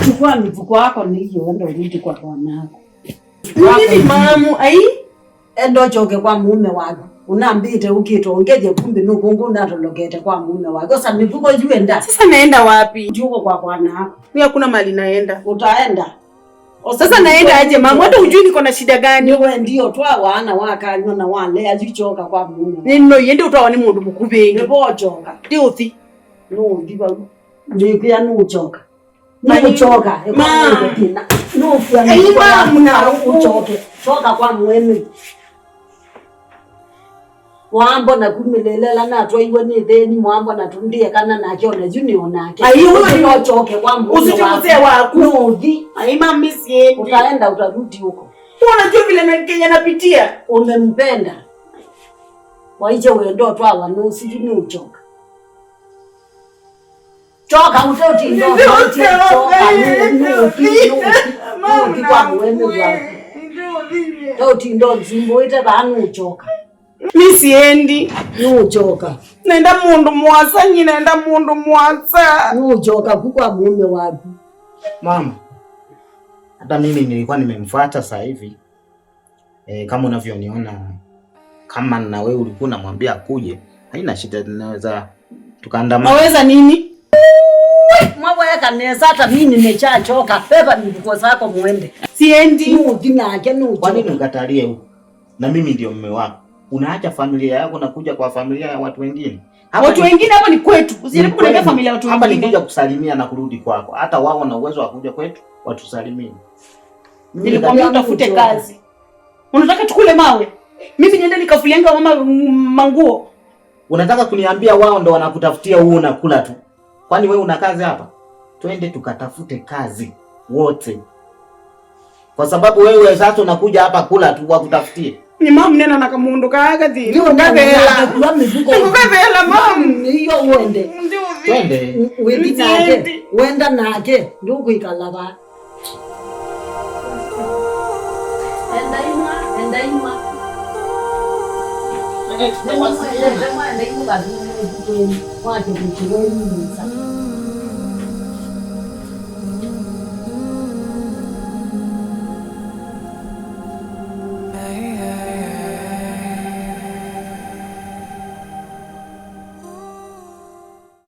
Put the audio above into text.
Chukua mifuko yako ni hiyo enda urudi kwa bwanako. Nini mamu ai? Enda uchoke kwa mume wako. Unambite ukito ongeje kumbe nukungu natolokete kwa mume wako. Sasa mifuko juenda. Sasa naenda wapi? Juko kwa bwanako. Mimi hakuna mali naenda. Utaenda. Sasa naenda aje mamu? Hata hujui niko na shida gani. Niwe ndio twa wana wakanywa na wale ajichoka kwa mume. Nino yende utawa ni mundu mukubengi. Nibochoka. Ndiuthi. Nuthi bau. Ndikwia nuchoka. Nuchoka. Ma. Nufia Ai, mamu na- uchoke. Choka kwa mwene. Wambo na kumilelela na twaiwe ni theni mwambo na tundie kana nake ona junior nake. Ai, huyo ni- nochoke kwa mume. Usichukuzee waku. Nuthi. Ai mami siendi. Utaenda utarudi huko. Unajua vile na Kenya napitia. Umempenda. Waije wendo twawa nusi nuchoka. Choka utoti ndo. Choka nuthi nuthi kwa mwene wako. Toti ndo nzimbo ite vanuchoka. Mi siendi. Nuchoka. Naenda mundu mwasa nyi naenda mundu mwasa. Nuchoka kukwa mume wako. Mama, hata mimi nilikuwa nimemfuata sasa hivi. Kama unavyoniona, kama na wewe ulikuwa unamwambia akuje, haina shida, tunaweza tukaandamana. Naweza nini? Mwaweka nesa hata mimi nimechachoka. Beba mifuko zako muende. Siendi. Nuthi nake Kwa nini nuchoka. ukatalie huko? Na mimi ndio mume wako. Unaacha familia yako na kuja kwa familia ya watu wengine. Hapa Watu wengine hapa ni kwetu. Usijaribu kuniambia kwenu. familia ya watu Hapa wengine. nikuja kusalimia na kurudi kwako. Hata wao wana uwezo wa kuja kwetu watusalimie. Mimi Nilikwambia utafute kazi. Unataka tukule mawe? Mimi niende nikafulianga mama manguo. Unataka kuniambia wao ndo wanakutafutia wewe unakula tu? Kwani wewe una kazi hapa? Twende tukatafute kazi wote, kwa sababu wewe sasa unakuja hapa kula tu wakutafutie. Ni mamu nena na kamundu kaga thi. Ndio Nikukavela. ndio mifuko. Nikukavela mamu. Iyo uende. Twende. Withi nake. Wenda nake. Ndukuikala ba. Enda ima, enda ima. Enda ima, enda ima.